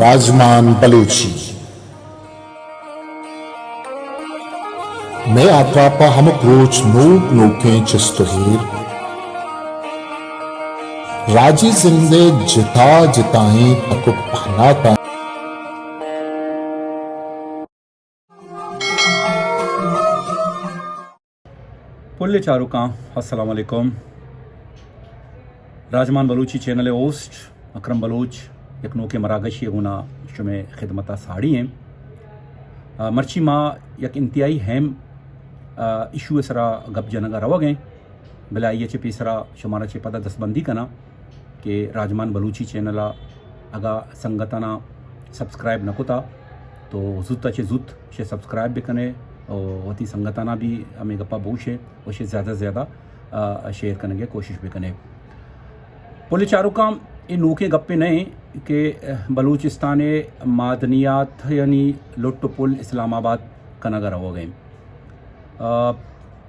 راجمان بلوچی۔ مئے آتراپ ءَ ہمک روچ نوک نوکیں چست ءُ ایر، راجی زند ءِ جتا جتائیں تک ءُ پہناتاں۔ پُلیں چاروکاں، السلام علیکم۔ راجمان بلوچی چینل ءِ ہوسٹ اکرم بلوچ یک نوکیں مراگشے ءِ گونا شمئے خدمت ءَ ساڑی ایں۔ آ، مرچی ما یک انتہائی اہم، آ، ایشو ءِ سرا گپ جنگ ءَ روگ ءَ ایں، بلے آئی ءَ چہ پیسرا شمارا چہ پدا دستبندی کناں کہ راجمان بلوچی چینل ءَ اگاں سنگتاناں سبسکرائب نہ کتا تو زوت ءَ چہ زوت شے سبسکرائب بکنے ءُ وتی سنگتاناں بھی ہمے گپا بوشے ءُ شے زیادہ زیادہ، آ، شیئر کنگ ءِ کوشش بکنے۔ پُلیں چاروکاں، اے نوکیں گپے نہ ایں کہ بلوچستان ءِ معدنیات یعنی لٹ ءُ پل اسلام آباد کنگ ءَ روگ ءَ ایں۔ آ،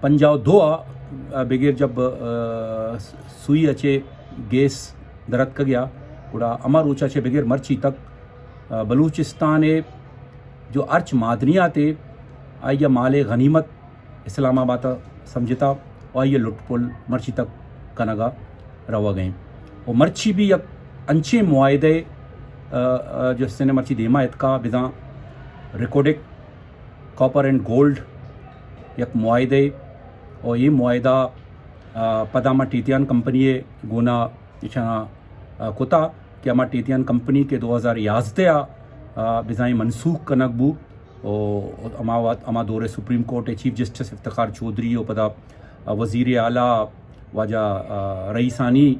پنجاہ ءُ دو ءَ بگر جب، آ، سوئی ءَ چہ گیس درتکگ ءَ، گڑا ہما روچ ءَ چہ بگر مرچی تک، آ، بلوچستان ءِ جو ہرچ معدنیات ءَ آئی ءَ مال غنیمت اسلام آباد ءَ سمجھتا ءُ آئی ءِ لٹ پل مرچی تک کنگ ءَ روگ ءَ ایں۔ ءُ مرچی بھی یک انچیں معاہدے، آ، آ، جو استنے مرچی دیما اتکا بزاں ریکوڈک کاپر اینڈ گولڈ یک معاہدے ءُ اے معاہدہ، آ، پدا ما ٹیتیان کمپنی ءِ گونا ایشاں، آ، کتا کہ ہما ٹیتیان کمپنی کہ دو ہزار یازدہ ءَ، آ، بزاں منسوخ کنگ بو ءُ ہما وقت، ہما دور ءَ سپریم کورٹ ءِ چیف جسٹس افتخار چوہدری ءُ پدا، آ، وزیر اعلیٰ واجہ، آ، رئیسانی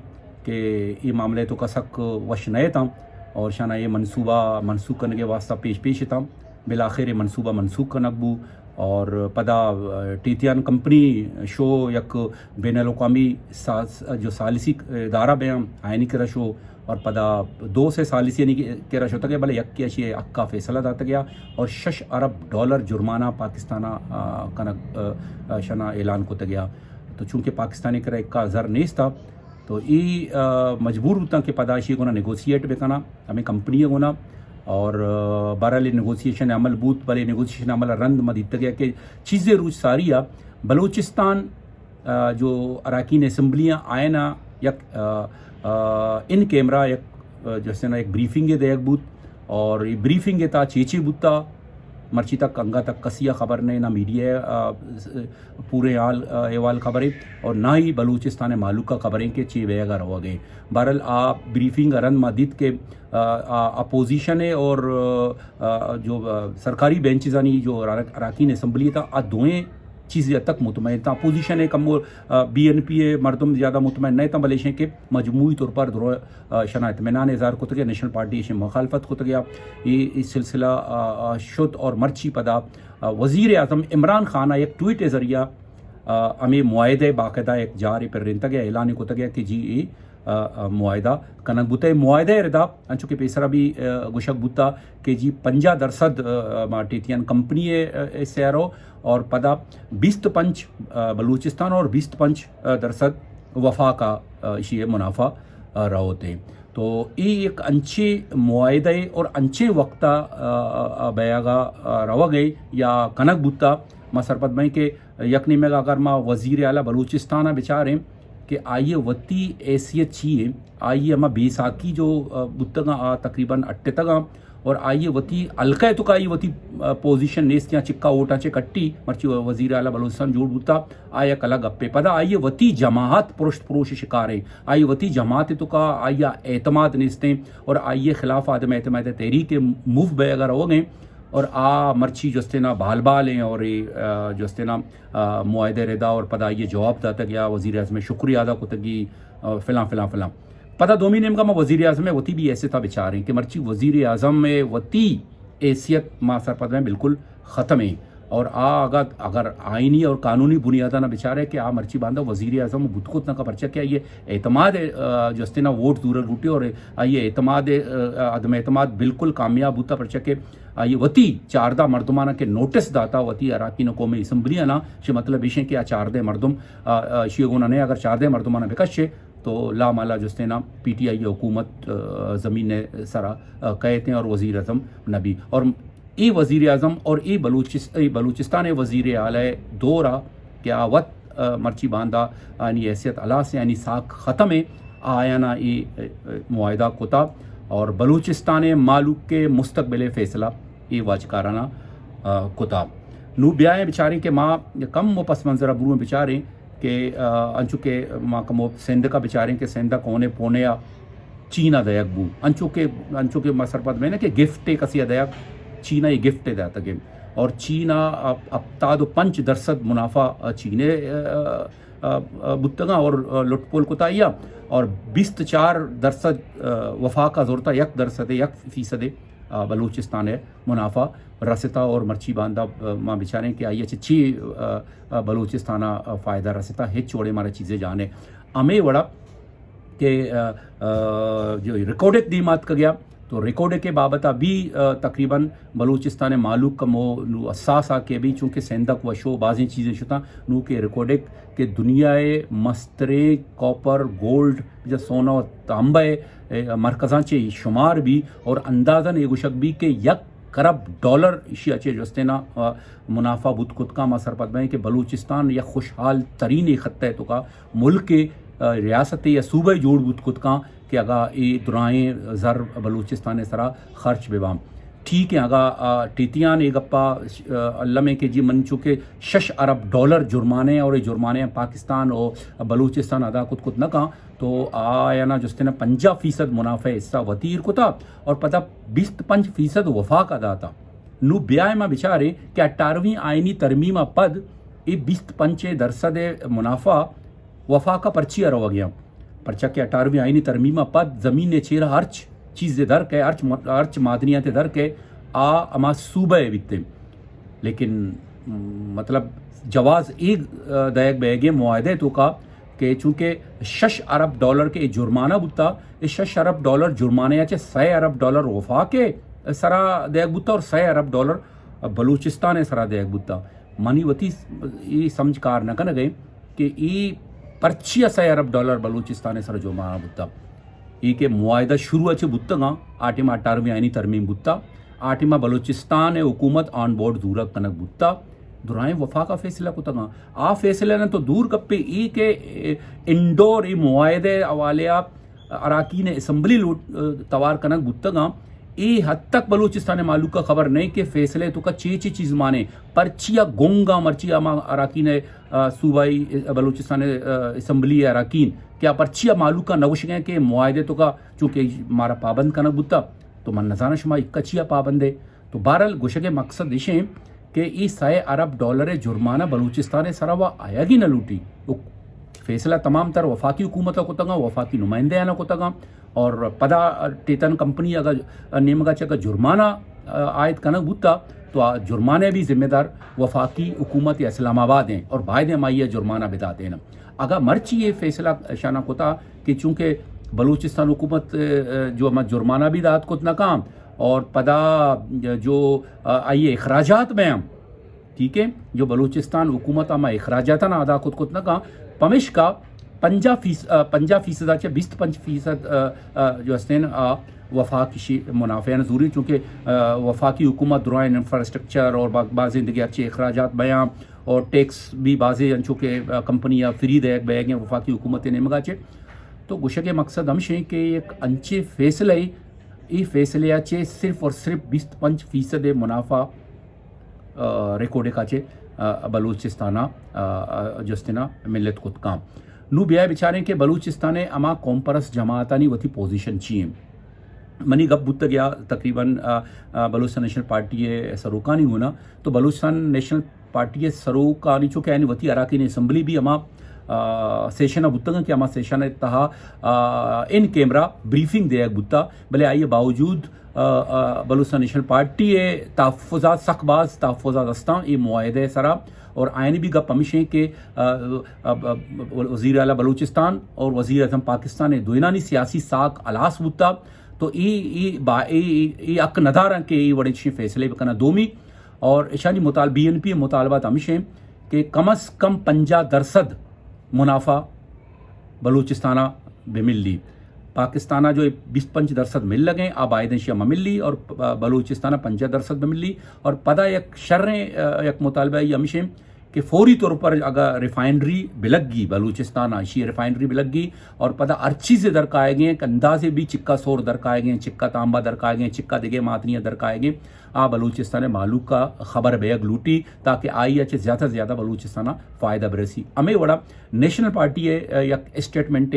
کہ اے معاملہ ءِ توکا سک وش نہ اتاں اور شانا اے منصوبہ منسوخ کنگ ءِ واسطہ پیش پیش اتاں۔ بالآخر اے منصوبہ منسوخ کنگ بو اور پدا، آ، ٹیتیان کمپنی شو یک بین الاقوامی سا-، جو ثالثی ادارہ بیاں آیانی کرا شو اور پدا دو سے ثالثی یعنی کہ کرا شتگ ءَ، بلے یکے اشی حقا فیصلہ داتگ ءَ اور شش ارب ڈالر جرمانہ پاکستان ءَ، آ، کنگ، آ، آ، شنا اعلان کتگ ءَ۔ تو چونکہ پاکستان ءِ کرا اکا زر نیست ءَ، تو ای، آ، مجبور بوتاں کہ پدا اشی گونا نیگوشیٹ بکناں ہمیں کمپنی گونا اور، آ، بہرحال نیگوشیشن عمل بوت، بلے نیگوشیشن عمل رند ما دیتگ ءَ کہ چیزے روچ ساری ءَ بلوچستان، آ، جو اراکین اسمبلیاں آئینا یک، آ، آ، ان کیمرہ یک، آ، جو ہے نا یک بریفنگ دیگ بوت اور یہ بریفنگ تا چیچے بوتا مرچی تک انگا تک کسی ءَ خبر نہیں، نہ میڈیا ءَ، آ، پورے حال، آ، احوال خبریں اور نہ ہی بلوچستان ءِ مہلوک ءَ خبریں کہ چے بیگ ءَ روگ ءَ۔ بہرحال آ بریفنگ ءَ رند ما دیت کہ، آ، آ، اپوزیشن ءِ اور، آ، جو، آ، سرکاری بینچزانی جو را-، اراکین اسمبلی تاں آ دوئیں چیز حد تک مطمئن تاں۔ اپوزیشن ءِ کم و، آ، بی این پی ءِ مردم زیادہ مطمئن نہ تاں، بلے ایشیں کہ مجموعی طور پر درو، آ، شنا اطمینان اظہار کتگ ءَ، نیشنل پارٹی ایشیں مخالفت کتگ ءَ۔ اے، اے سلسلہ، آ، آ، شت اور مرچی پدا، آ، وزیر اعظم عمران خان ءَ یک ٹویٹ ءِ ذریعہ، آ، ہمے معاہدہ ءِ باقاعدہ یک جارے پرینتگ ءَ اعلان کتگ ءَ کہ جی اے، آ، آ، معاہدہ کنگ بوتہ۔ اے معاہدہ ءِ ردا انچو کہ پیسرا بھی، آ، گوشگ بوتا کہ جی پنجاہ درصد، آ، آ، ما ٹیتیان کمپنی ءِ، آ، حصہ ءَ رو اور پدا بیست پنچ، آ، بلوچستان اور بیست پنچ، آ، درصد وفاق ءَ، آ، اشی ءِ منافع، آ، روت ایں۔ تو اے یک انچیں معاہدہ ءِ اور انچیں وقت ءَ، آ، آ، بیگ ءَ، آ، روگ ءَ یا کنگ بوتا، ما سرپد بئیں کہ یک نیمگ ءَ اگر ما وزیر اعلیٰ بلوچستان ءَ بچاریں کہ آئی ءِ وتی حیثیت چی ایں، آئی ءِ ہما بیساکھی جو، آ، بوتگاں آ تقریباً اٹتگاں اور آئی ءِ وتی حلقہ ءِ توکا آئی ءِ وتی، آ، پوزیشن نیست یا چکا ووٹاں چہ کٹی، مرچی وزیر اعلیٰ بلوچستان جوڑ بوتا، آ یک الگ گپے۔ پدا آئی ءِ وتی جماعت پرشت پروش ءِ شکار ایں، آئی ءِ وتی جماعت ءِ توکا آئی ءَ اعتماد نیست ایں اور آئی ءِ خلاف عدم اعتماد تحریک ءِ موو بیگ ءَ روگ ءَ ایں اور آ مرچی جستینا بال بال ایں اور اے، آ، جستینا، آ، معاہدہ ءِ ردا اور پدا آئی ءَ جواب داتگ یا وزیر اعظم ءِ شکریہ ادا کتگی، آ، فلاں فلاں فلاں۔ پدا دومی نیمگا ما وزیر اعظم ءِ وتی بھی حیثیت ءَ بچاریں کہ مرچی وزیر اعظم ءِ وتی حیثیت ما سرپد بئیں بالکل ختم ایں۔ اور آ اگاں، اگر آئینی اور قانونی بنیاداں بچارے کہ آ مرچی باندا وزیر اعظم بوت کت نہ کا، پرچہ کہ آئی ءِ اعتماد، آ، جستینا ووٹ زورگ لوٹی اور آئی ءِ اعتماد، آ، عدم اعتماد بالکل کامیاب بوتا، پرچہ کہ آئی ءَ وتی چاردہ مردماناں کہ نوٹس داتا وتی اراکین قومی اسمبلی آناں، چہ مطلب ایشیں کہ آ چاردہ مردم، آ، آ، اشی گونا نہ، اگر چاردہ مردماناں بکشے تو لامالا جستینا پی ٹی آئی حکومت زمین سرا کہتے ہیں اور وزیر اعظم نبی اور اے وزیر اعظم اور اے بلوچس-، اے بلوچستان وزیر اعلی دورا کہ آ وت مرچی باندا آنی حیثیت ہلاس ہے، آنی ساکھ ختم ہے، آیانا اے معاہدہ کتا اور بلوچستان مالوک کے مستقبل فیصلہ اے واجکارانا کتا۔ نو بیائیں بچاریں کہ ما کم و پس منظرہ برویں بچاریں کہ انچو کہ ما کمو سندھ کا بچاریں کہ سندھ کونے پونے آ چین ء دئیگ بو، انچو کہ انچو کہ ما سرپد بئیں کہ گفٹ ء کسے ء دئیگ، چین ء اے گفٹ ء داتگ انت اور چین ء ہپتاد و پنچ درصد منافع چین ء بوتگاں اور لٹ پول کتا آئی ء اور بیست چار درصد وفاق ء زرتا، یک درصد یک فیصد بلوچستان ء منافع رستا اور مرچی باندا ما بچاریں کہ آئی ء چہ چی بلوچستان ء فائدہ رستا، ہچ وڑے مارا چیزے جانے ہمے وڑا کہ جو ریکوڈک دیم آتکگ یا تو ریکوڈک ء بابت ء بھی تقریباً بلوچستان ء مالوک کمو نو حساس آ کہ بھی چونکہ سندک و شو بازیں چیزیں شتاں، نو کہ ریکوڈک کہ دنیا ء مستریں کاپر، گولڈ، یا سونا و تانبہ ء مرکزاں چہ شمار بھی اور اندازاً اے گوشگ بھی کہ یک کرب ڈالر ایشی ء چہ جستینا منافع بوت کت کاں۔ ما سرپد بئیں کہ بلوچستان یک خوشحال ترین خطہ ء توکا ملک ء ریاست یا صوبہ جوڑ بوت کت کاں کہ اگاں اے درائیں زر بلوچستان ء سرا خرچ بہ باں۔ ٹھیک ہے، اگاں ٹیتیان اے گپا الم ء کہ جی من چونکہ شش ارب ڈالر جرمانے اور اے جرمانے پاکستان و بلوچستان ادا کت کت نہ کاں، تو آیانا جستینا پنجاہ فیصد منافع حصہ وتی ایر کتا اور پدا بیست پنچ فیصد وفاق ء داتا۔ نو بیائے ما بچاریں کہ اٹھارہویں آئینی ترمیم ء پد اے بیست پنچ درصد منافع وفاق ء پرچی ء روگ ء انت؟ پرچا کہ اٹھارہویں آئینی ترمیم ء پد زمین ء چیرا ہرچ چیز در کئے، ہرچ م-، ہرچ معدنیات در کئے، آ ہما صوبہ ء بیتے۔ لیکن، م، مطلب، جواز اے، آ، دئیگ بئیگیں معاہدہ ء توکا کہ چونکہ شش ارب ڈالر کہ اے جرمانہ بوتا، اے شش ارب ڈالر جرمانہ ء چہ سئے ارب ڈالر وفاق ء سرا دئیگ بوتا اور سئے ارب ڈالر بلوچستان ء سرا دئیگ بوتا۔ منی وتی اے سمجھ کار نہ کنگ ء کہ اے پرچیا سئے ارب ڈالر بلوچستان ء سرا جرمانہ بوتا۔ اے کہ معاہدہ شروع ء چہ بوتگاں، آ ٹائم ء اٹھارہویں آئینی ترمیم بوتا، آ ٹائم ء بلوچستان ء حکومت آن بورڈ زورگ کنگ بوتا، درائیں وفاق ء فیصلہ کتگاں۔ آ فیصلہ نہ تو دور گپے اے کہ انڈور اے معاہدہ ء حوالے ء اراکین اسمبلی لوٹ، توار کنگ بوتگاں۔ اے حد تک بلوچستان ء مہلوک ء خبر نہ کہ فیصلہ ء توکا چے چے چیز مانے، پرچیا گنگاں مرچی ہما اراکین ء، آ، صوبائی، آ، بلوچستان ء، آ، اسمبلی ء اراکین کہ آ پرچیا مہلوک ء نہ گوشگیں کہ معاہدے توکا چونکہ مارا پابند کنگ بوتا، تو من نزاناں شما اکا چیا پابند ہے۔ تو بہرحال گوشگ ء مقصد اش انت کہ اے سئے ارب ڈالر ء جرمانہ بلوچستان ء سرا وا آیگ ہی نہ لوٹی۔ او فیصلہ تمام تر وفاقی حکومت ء کتگاں، وفاقی نمائندہ آناں کتگاں اور پدا ٹیتن کمپنی اگا نیمگا چہ اگا جرمانہ، آ، عائد کنگ بوتا تو آ جرمانہ بھی ذمہ دار وفاقی حکومت اسلام آباد ہیں اور باید ہیں ہمائی ء جرمانہ بداتیں۔ اگا مرچی یہ فیصلہ شانا کتا کہ چونکہ بلوچستان حکومت، آ، جو ہما جرمانہ بھی دات کت نہ کام اور پدا جو، آ، آئی اخراجات بیاں، ٹھیک ہے، جو بلوچستان حکومت ہما اخراجات نہ ادا کت کت نہ کام، پمشکا پنجاہ فیصد، آ، پنجاہ فیصد آ چہ بیست پنچ فیصد، آ، آ، جو ہستین، آ، وفاق شی منافع نہ زوری، چونکہ، آ، وفاقی حکومت درائیں انفراسٹرکچر اور با-، بازیں دیگر چے اخراجات بیاں اور ٹیکس بھی بازیں انچو کہ، آ، کمپنی یا فری دے بیگ ہیں وفاقی حکومت نیمگا چے۔ تو گوشگ ء مقصد ہمش ہیں کہ ایک انچے فیصلہ ہی، ای فیصلے آ چے صرف اور صرف بیست پنچ فیصد منافع، آ، ریکوڈے کا چے، آ، بلوچستان آ، آ، آ، جستنا ملت کت کام۔ نو بیا بچاریں کہ بلوچستان ء ہما قوم پرست جماعتانی وتی پوزیشن چی ہیں۔ منی گپ بوتگ یا تقریباً، آ، آ، بلوچستان نیشنل پارٹی ء سروکانی ہونا، تو بلوچستان نیشنل پارٹی ء سروکانی چونکہ آیانی وتی اراکین اسمبلی بھی ہما، آ، سیشن ء بوتگ کہ ہما سیشن ء تہا، آ، ان کیمرہ بریفنگ دیگ بوتا، بلے آئی باوجود، آ، آ، بلوچستان نیشنل پارٹی ء تحفظات، سک باز تحفظات ہستاں اے معاہدہ ء سرا اور آیانی بھی گپ ہمیش ہیں کہ، آ، آ، آ، وزیر اعلی بلوچستان اور وزیر اعظم پاکستان ء دوئینانی سیاسی ساکھ ہلاس بوتا۔ تو ای، ای با-، ای، ای، ای حق ندارن کہ ای وڑیں چشیں فیصلے بکنن۔ دومی اور اشانی مطالبہ، بی این پی مطالبات ہمیش ہیں کہ کم از کم پنجاہ درصد منافع بلوچستان ء بہ ملی۔ پاکستان ءَ جو بیست پنچ درسد مل لگیں، آ باید ایشی ءَ مہ ملی اور بلوچستان ءَ پنجاہ درسد بہ ملی۔ اور پدا یک شریں یک مطالبہ ای ہمشیں کہ فوری طور پر اگا ریفائنری بلگی بلوچستان ءَ، ایشی ریفائنری بلگی اور پدا ہر چیز در کائے گئے کہ اندازے بھی چکا سور در کائے گئے، چکا تانبا در کائے گئے، چکا دگے ماتنیاں در کائے گئے، آ بلوچستان مالوک کا خبر بیگ لوٹی تاکہ آئی اچ زیادہ سے زیادہ بلوچستان فائدہ برسی۔ ہمیں وڑا نیشنل پارٹی ءِ یک اسٹیٹمنٹ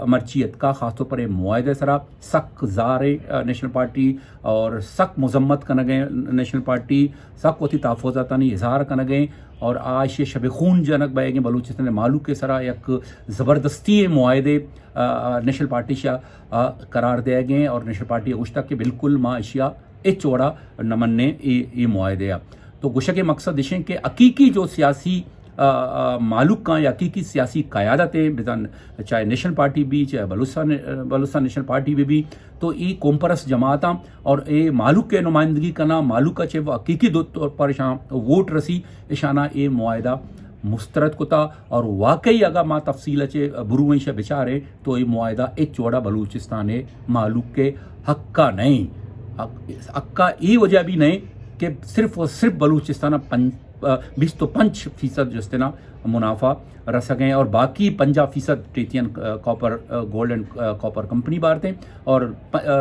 مرچی اتکا، خاص طور پر معاہدے سرا سک زاریں نیشنل پارٹی اور سک مذمت کنگیں نیشنل پارٹی، سک وتی تحفظاتانی اظہار کنگیں اور آ ایشی شب خون جنگ بئیگیں بلوچستان مالوک کے سرا یک زبردستی معاہدے نیشنل پارٹی شا قرار دے گئے اور نیشنل پارٹی گوشتا کہ بالکل ما ایشیا ہچ وڑا نہ منیں اے، اے معاہدے ءَ۔ تو گوشگ ءِ مقصد اشیں کہ حقیقی جو سیاسی مالوکاں یا حقیقی سیاسی قیادت ہیں، بزن چاہے نیشنل پارٹی بھی، چاہے بلوچستان بلوچستان نیشنل پارٹی بھی بھی، تو اے قوم پرست جماعتاں اور اے مالوک کے نمائندگی کنا، مالوک کا چاہے وہ حقیقی دو طور پر اشاں ووٹ رسی، اشانہ اے معاہدہ مسترد کتا۔ اور واقعی اگا ما تفصیل چے بروئیں شہ بچارے تو اے معاہدہ اچ وڑا بلوچستان مالوک کے حق کا نہیں۔ حق، حق کا اے وجہ بھی نہیں کہ صرف اور صرف بلوچستان پنج بیست و پنچ فیصد جستنا منافع رسگیں اور باقی پنجاہ فیصد ٹیتین copper, gold and copper company بارتیں اور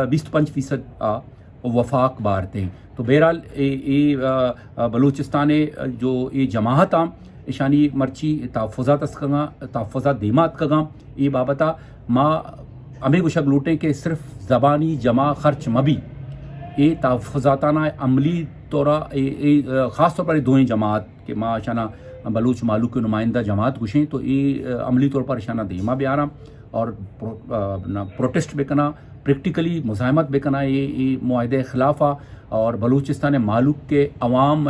بیست پنچ فیصد وفاق بارتیں۔ تو بہرحال اے، اے بلوچستان جو اے جماعت آں، اشانی مرچی تحفظات اسکگاں، تحفظات دیمات کگاں، اے بابتا ما ہمیں گوشگ لوٹیں کہ صرف زبانی جمع خرچ مبی، اے تحفظاتانا عملی طورا اے، اے خاص طور پر اے دوئیں جماعت کہ ما اشانا بلوچ مالوک نمائندہ جماعت گوشیں تو اے عملی طور پر اشانا دیما بیاراں اور پروٹیسٹ بکنا، پریکٹیکلی مزاحمت بکنا اے، اے معاہدے خلافا اور بلوچستان مالوک کے عوام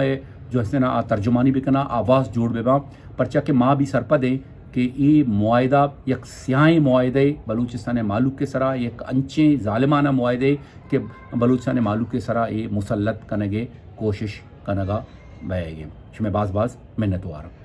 جو ہستنا آ ترجمانی بکنا، آواز جوڑ بباں، پرچا کہ ما بھی سرپد ہیں کہ اے معاہدہ یک سیاہیں معاہدے بلوچستان مالوک کے سرا، یک انچیں ظالمانہ معاہدے کہ بلوچستان مالوک کے سرا اے مسلط کنگے کوشش کنگا بئیگیں۔ شمے باز باز منتوار۔